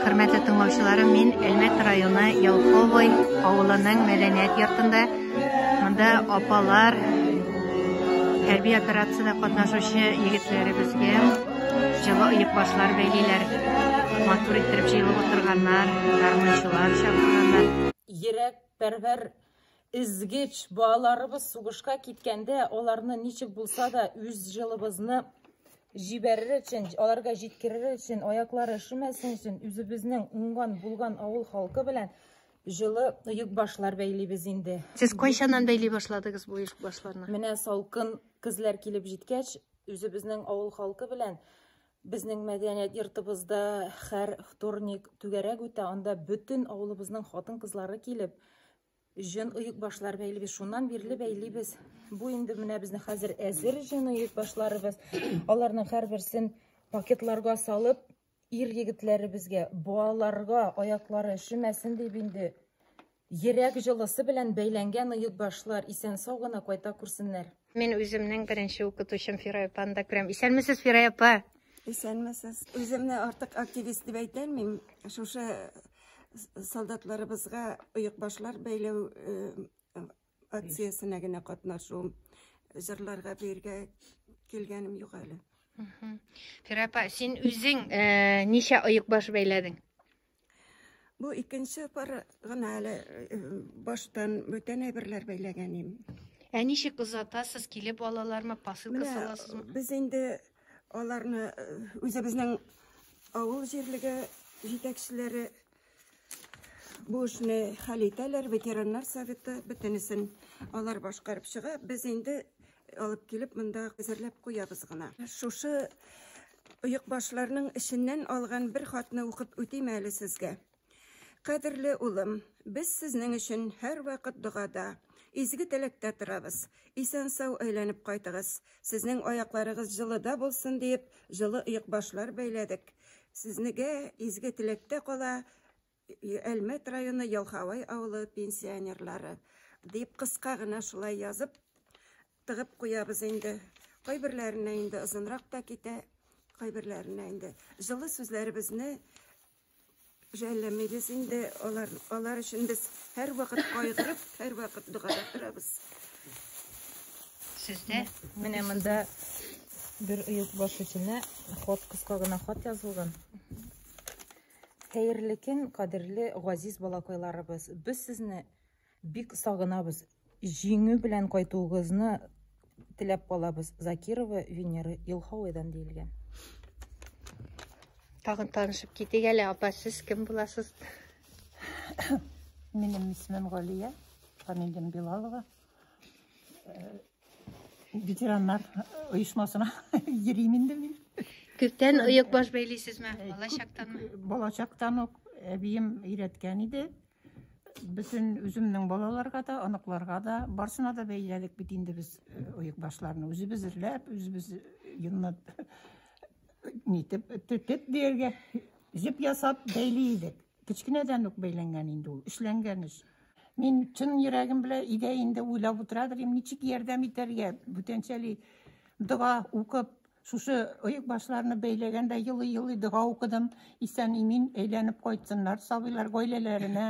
Хөрмәтле тыңлаучыларым, мин Әлмәт районы Елховой авылының мәдәният йортында. Монда апалар хәрби операциядә катнашучы егетләребезгә җылы оекбашлар бәйлиләр. Матур иттереп җыелып утырганнар, гармунчылар чакырганнар. Йөрәк пәрвәр Изгеч балаларыбыз сугышка киткәндә, аларны ничек булса да үз җылыбызны җибәрер өчен, аларга җиткерер өчен, аяклары өшемәсен өчен, үзебезнең уңган, булган авыл халкы белән җылы оекбашлар бәйлибез инде. Сез кайчаннан бәйли башладыгыз бу оекбашларны? Менә салкын көзләр килеп җиткәч, үзебезнең авыл халкы белән безнең мәдәният йортыбызда һәр вторник түгәрәк үтә, анда бөтен авылыбызның хатын-кызлары килеп, Җон оекбашлар бәйлибез. Шуннан бирле бәйлибез. Бу инде менә безнең хәзер әзер җон оекбашларыбыз. Аларның һәрберсен пакетларга салып, ир егетләребезгә, балаларга аяклары өшемәсен дип инде йөрәк җылысы белән бәйләнгән оекбашлар исән-сау гына кайта күрсеннәр. Мин үземнең беренче укытучым Фирая апаны да күрәм. Исәнмесез, Фирая апа! Исәнмесез. Үземне артык активист дип әйтә алмыйм. Шушы солдатларыбызга оекбашлар бәйләү э, акциясенә генә катнашуым. Җырларга биргә килгәнем юк әле. Фирая апа, син үзең э, ничә оекбаш бәйләдең? Бу икенче пар гына әле э, баштан бүтән әйберләр бәйләгән идем. Ә ничек озатасыз? Килеп алалармы, посылка саласызмы? Без инде аларны э, үзебезнең авыл җирлеге җитәкчеләре бу эшне хәл итәләр, ветераннар советы бөтенесен алар башкарып чыга. Без инде алып килеп монда әзерләп куябыз гына. Шушы оекбашларның эченнән алган бер хатны укып үтим әле сезгә. Кадерле улым, без сезнең өчен һәрвакыт догада, изге теләктә торабыз. Исән-сау әйләнеп кайтыгыз. Сезнең аякларыгыз җылыда булсын диеп, җылы оекбашлар бәйләдек. Сезнегә изге теләктә кала Әлмәт районы Елховой авылы пенсионерлары дип кыска гына шулай язып тыгып куябыз инде. Кайберләренә инде озынрак та китә, кайберләренә инде җылы сүзләребезне жәлләмибез инде. Алар, алар өчен без һәрвакыт кайгырып, һәрвакыт догада торабыз. Сездә? Менә монда бер оекбаш эченә хат, кыска гына хат язылган. Хәерле көн, кадерле газиз балакайларыбыз! Без сезне бик сагынабыз. Җиңү белән кайтуыгызны теләп калабыз. Закирова Венера Елховойдан диелгән. Тагын танышып китик әле, апа, сез кем буласыз? Минем исемем Галия, фамилиям Билалова. Ветераннар оешмасына йөрим инде мин. Күптән оекбаш бәйлисезме? Бала чактанмы? Бала чактан ук әбием өйрәткән иде. Бөтен үземнең балаларга да, оныкларга да, барсына да бәйләдек бит инде без оекбашларны. Үзебез эрләп, үзебез йонны нитеп, тетеп дияргә, җеп ясап бәйли идек. Кечкенәдән үк бәйләнгән инде ул, эшләнгән эш. Мин чын йөрәгем белән өйдә инде уйлап утырадыр идем, ничек ярдәм итәргә, бүтәнчәли дога укып, шушы оекбашларны бәйләгәндә елый-елый дога укыдым. Исән-имин әйләнеп кайтсыннар сабыйлар гаиләләренә,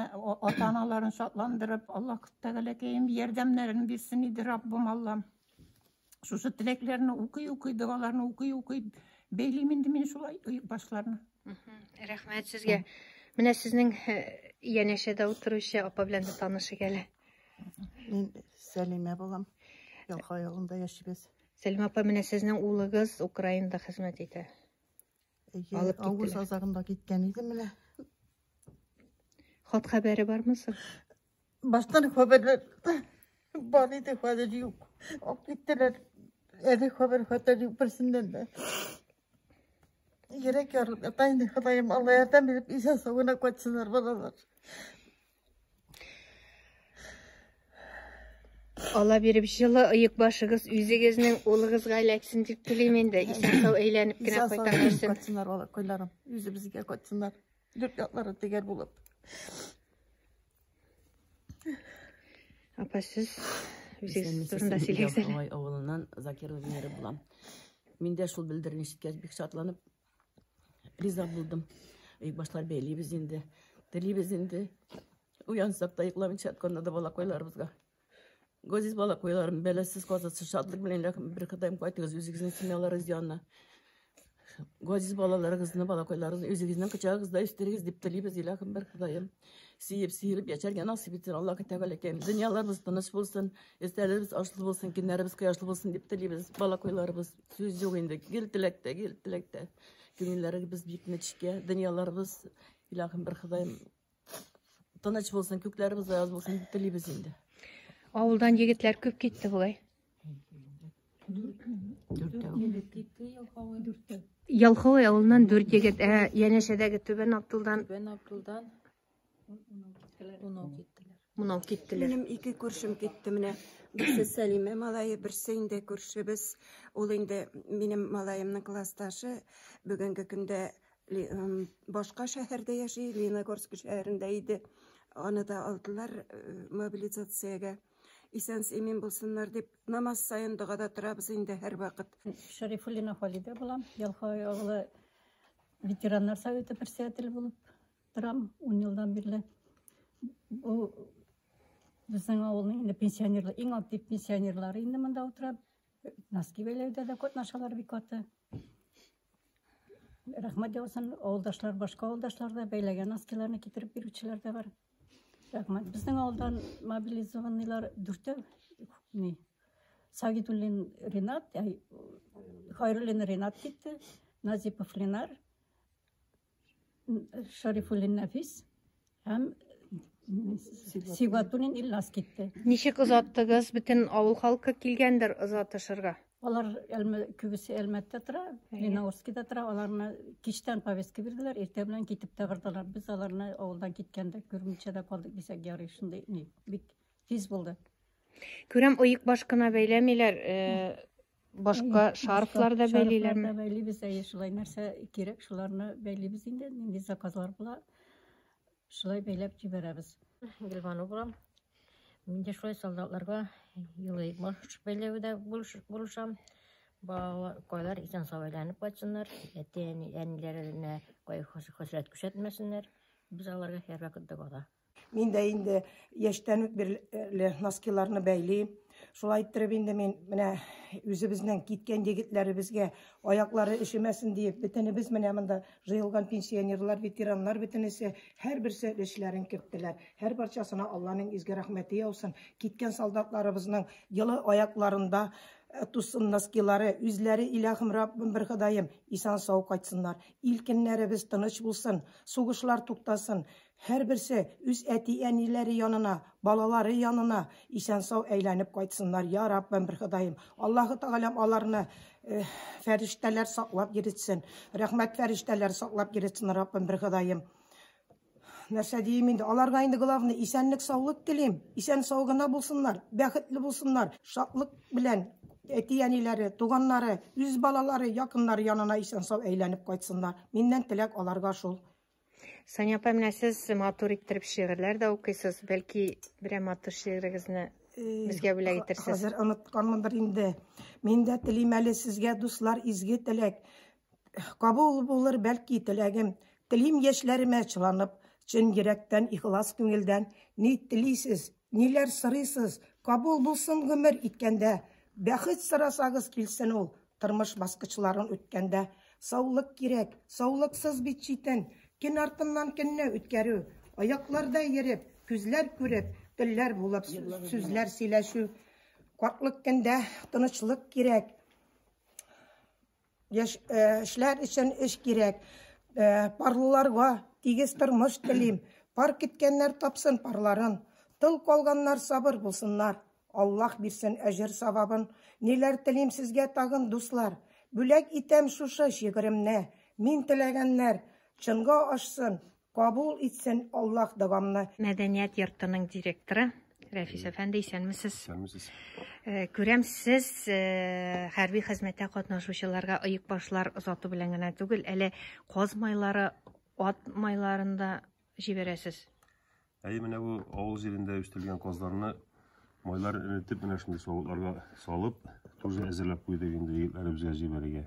ата-аналарын шатландырып, Аллаһ Тәгаләкәем ярдәмнәрен бирсен иде, Раббым Аллам. Шушы теләкләрне укый-укый, догаларны укый-укый бәйлим инде мин шулай оекбашларны. Рәхмәт сезгә. Менә сезнең янәшәдә утыручы апа белән дә танышыйк әле. Мин Сәлимә булам. Ялкай авылында яшибез. Сәлимә апа, менә сезнең улыгыз Украинада хезмәт итә. Әйе, Алып август азагында киткән иде менә. Хат хәбәре бармы соң? Баштан хәбәрләр бар иде, хәзер юк. Алып киттеләр. Әле хәбәр хәтер юк берсеннән дә. Йөрәк ярылып ята инде, Ходаем, Алла ярдәм биреп, исән сау гына кайтсыннар балалар. Алла биреп җылы оекбашыгыз үзегезнең улыгызга эләксен дип телим инде. Исән сау әйләнеп кенә кайта күрсен. Кайтсыннар балакайларым, үзебезгә кайтсыннар. Дүрт яклары төгәл булып. Апа, сез үзегез турында сөйләгез әле. Ай авылыннан Закирова Венера булам. Мин дә шул белдерүне ишеткәч бик шатланып риза булдым. Оекбашлар бәйлибез инде. Телибез инде. Уянсак та йокламыйча ятканда да балакайларыбызга. Газиз балакайларым, бәласез, казасыз, шатлык белән илаһым бер Ходаем кайтыгыз үзегезнең семьяларыгыз янына. Газиз балаларыгызны, балакайларыгызны үзегезнең кочагыгызда үстерегез дип телибез, илаһым бер Ходаем. Сөеп, сөелеп яшәргә насыйп итсен Аллаһ Тәгаләкәем. Дөньяларыбыз тыныч булсын, өстәлебез ашлы булсын, көннәребез кояшлы булсын дип телибез. Балакайларыбыз сүз юк инде, гел теләктә, гел теләктә. Күңелләребез бик нечкә, дөньяларыбыз, илаһым бер Ходаем, тыныч булсын, күкләребез аяз булсын дип телибез инде. Авылдан егетләр күп китте бугай. Ялховой авылыннан дүрт егет, ә янәшәдәге Түбән Абдулдан Түбән Абдулдан унау киттеләр. Унау киттеләр. Минем ике күршем китте менә. Берсе Сәлимә малае, берсе инде күршебез. Ул инде минем малаемның классташы. Бүгенге көндә башка шәһәрдә яши, Лениногорск шәһәрендә иде. Аны да алдылар э, мобилизациягә. Исән имин булсыннар дип намаз саен догада торабыз инде һәрвакыт. Шәрифуллина Халидә булам. Ялхай авылы ветераннар советы председателе булып торам 10 елдан бирле. Бу безнең авылның инде пенсионерлар, иң актив пенсионерлары инде монда утыра. Носки бәйләүдә дә катнашалар бик каты. Рәхмәт яусын, авылдашлар, башка авылдашлар да бәйләгән носкиларны китереп бирүчеләр дә бар. Рәхмәт. Безнең авылдан мобилизованныйлар дүртәү. Ни? Сагидуллин Ринат, Хайруллин Ринат китте, Назипов Ленар, Шарифуллин Нәфис һәм Сибгатуллин Илназ китте. Ничек озаттыгыз? Бөтен авыл халкы килгәндер озатышырга. Алар күбесе Әлмәттә тора, Лениногорскида тора. Аларны кичтән повестка бирделәр, иртә белән китеп тә бардылар. Без аларны авылдан киткәндә күрмичә дә калдык дисәк ярый, шундый ни, бик тиз булды. Күрәм, оекбаш кына бәйләмиләр, э, башка шарфлар да бәйлиләрме? Шарфлар да бәйлибез, әйе, шулай нәрсә кирәк, шуларны бәйлибез инде, нинди заказлар була, шулай бәйләп җибәрәбез. Гөлбану булам. Мин дә шулай солдатларга елый баш бәйләүдә булышам. Балалар исән сау әйләнеп кайтсыннар, әти-әниләренә кайгы-хәсрәт күрсәтмәсеннәр. Без аларга һәрвакыт догада. Мин дә инде яшьтән үк бирле носкиларны бәйлим. Шулай иттереп инде мин менә үзебезнең киткән егетләребезгә аяклары өшемәсен диеп, бөтенебез менә монда җыелган пенсионерлар, ветеранлар бөтенесе һәрберсе өлешләрен керттеләр. Һәр барчасына Алланың изге рәхмәте яусын. Киткән солдатларыбызның йылы аякларында э, тусын носкилары, үзләре илаһым Раббым бер Ходаем, исән сау кайтсыннар. Ил-көннәребез тыныч булсын, сугышлар туктасын. Һәрберсе үз әти-әниләре янына, балалары янына исән-сау әйләнеп кайтсыннар. Я Раббым, бер Ходаем. Аллаһы Тәгаләм аларны э, фәрештәләр саклап йөртсен. Рәхмәт фәрештәләр саклап йөртсен, Раббым, бер Ходаем. Нәрсә диим инде? Аларга инде главный исәнлек, саулык телим. Исән-сау гына булсыннар, бәхетле булсыннар, шатлык белән әти-әниләре, туганнары, үз балалары, якыннары янына исән-сау әйләнеп кайтсыннар. Миннән теләк аларга шул. Сания апа, менә сез матур иттереп шигырьләр дә укыйсыз. Бәлки, берәр матур шигырегезне безгә бүләк итерсез. Хәзер онытканмындыр инде. Мин дә телим әле сезгә, дуслар, изге теләк. Кабул булыр бәлки теләгем. Телим яшьләремә чыланып, чын йөрәктән, ихлас күңелдән. Ни телисез, ниләр сорыйсыз, кабул булсын гомер иткәндә. Бәхет сорасагыз килсен ул, тормыш баскычларын үткәндә. Саулык кирәк, саулыксыз бит читен, көн артыннан көнне үткәрү, аякларда йөреп, күзләр күреп, телләр булып сүзләр сөйләшү. Картлык көндә тынычлык кирәк. Яшь э, эшләр өчен эш кирәк. Э, парлыларга тигез тормыш телим. Пар киткәннәр тапсын парларын. Тыл калганнар сабыр булсыннар. Аллаһ бирсен әҗер савабын. Ниләр телим сезгә тагын, дуслар. Бүләк итәм шушы шигыремне. Мин теләгәннәр чынга ашсын, кабул итсен Аллаһ догамны. Мәдәният йортының директоры Рәфис әфәнде, исәнмесез. Исәнмесез. Э, күрәм, сез э, хәрби хезмәттә катнашучыларга оекбашлар озату белән генә түгел, әле каз майлары, ат майларын да җибәрәсез. Әйе, менә бу авыл җирендә үстерелгән казларны майларын эретеп, менә шундый савытларга салып, тоже әзерләп куйдык инде егетләребезгә җибәрергә.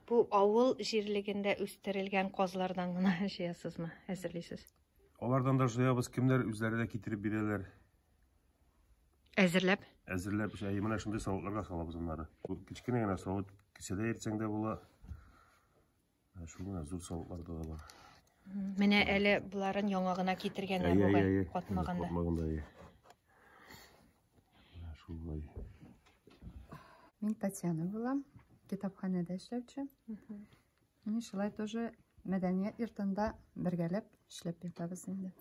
Бу авыл җирлегендә үстерелгән казлардан гына җыясызмы, әзерлисез? Алардан да җыябыз, кемнәр үзләре дә китереп бирәләр. Әзерләп? Әзерләп, әйе, менә шундый савытларга салабыз аннары. Бу кечкенә генә савыт, кесәдә йөртсәң дә була. Менә шул гына зур савытларда да бар. Менә әле боларын яңа гына китергәннәр бугай, катмаганда. Катмаганда, әйе. Менә шулай. Мин Татьяна булам, китапханәдә эшләүче. Мин шулай тоже мәдәният йортында бергәләп эшләп ятабыз инде.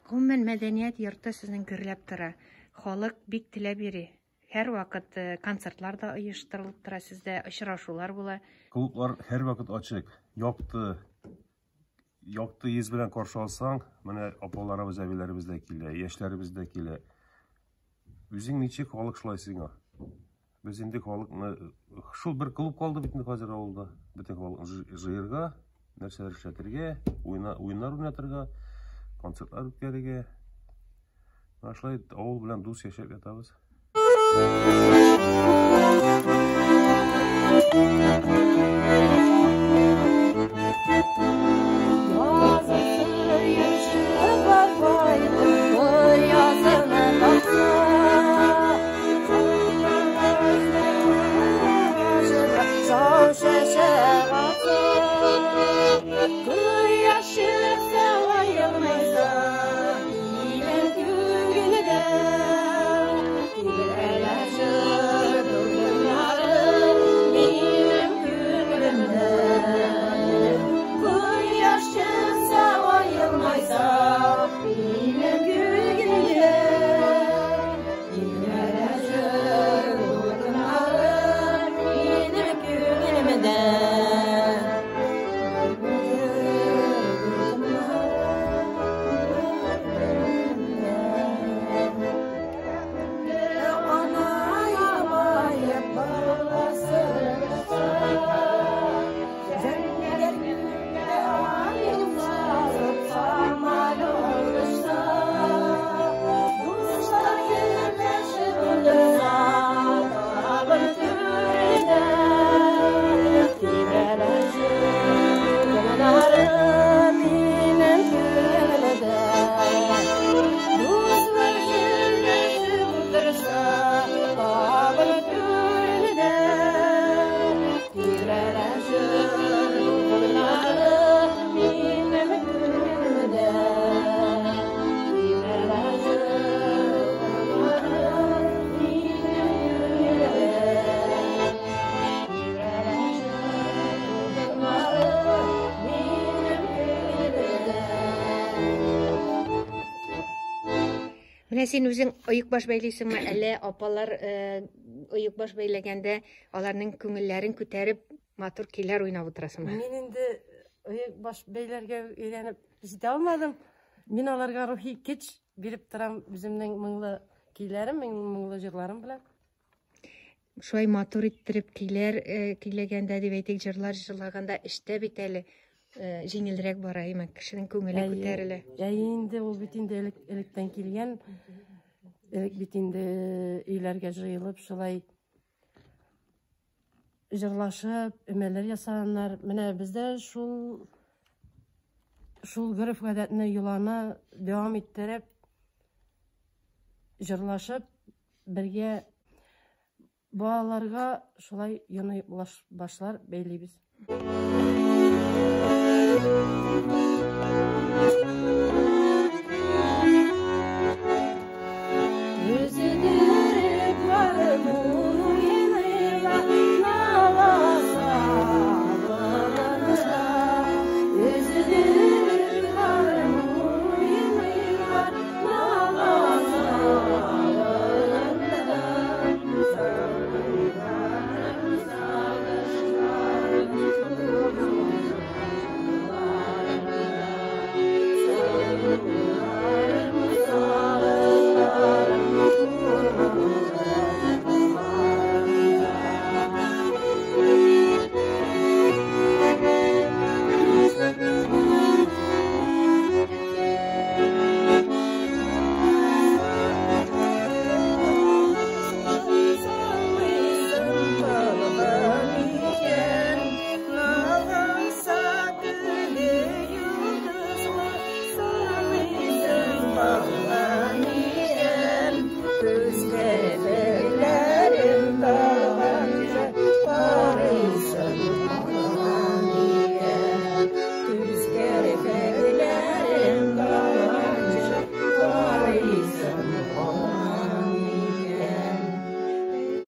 Гомумән, мәдәният йорты сезнең гөрләп тора. Халык бик теләп йөри. Һәрвакыт э, концертлар да оештырылып тора сездә, очрашулар була. Клублар һәрвакыт ачык, якты, якты йөз белән каршы алсаң, менә апаларыбыз, әбиләребез дә килә, яшьләребез дә килә. Үзең ничек, халык шулай сиңа. Без инде халыкны шул бер клуб калды бит инде хәзер авылда. Бөтен халыкны җыерга, нәрсәләр эшләтергә, уеннар уйнатырга, концертлар үткәрергә. Менә шулай авыл белән дус яшәп ятабыз. Менә син үзең оекбаш бәйлисеңме, әллә апалар э, оекбаш бәйләгәндә аларның күңелләрен күтәреп матур көйләр уйнап утырасыңмы? Мин инде оекбаш бәйләргә өйрәнеп җитә алмадым. Мин аларга рухи көч биреп торам үземнең моңлы көйләрем, моңлы җырларым белән. Шулай матур иттереп көйләр э, көйләгәндә дип әйтик, җырлар җырлаганда эштә бит әле э, җиңелрәк бара, әйме, кешенең күңеле күтәрелә. Әйе инде ул бит инде элек электән килгән. Элек бит инде өйләргә җыелып шулай җырлашып, өмәләр ясаганнар. Менә бездә шул шул гореф-гадәтне, йоланы дәвам иттереп, җырлашып, бергә балаларга шулай яны башлар бәйлибез.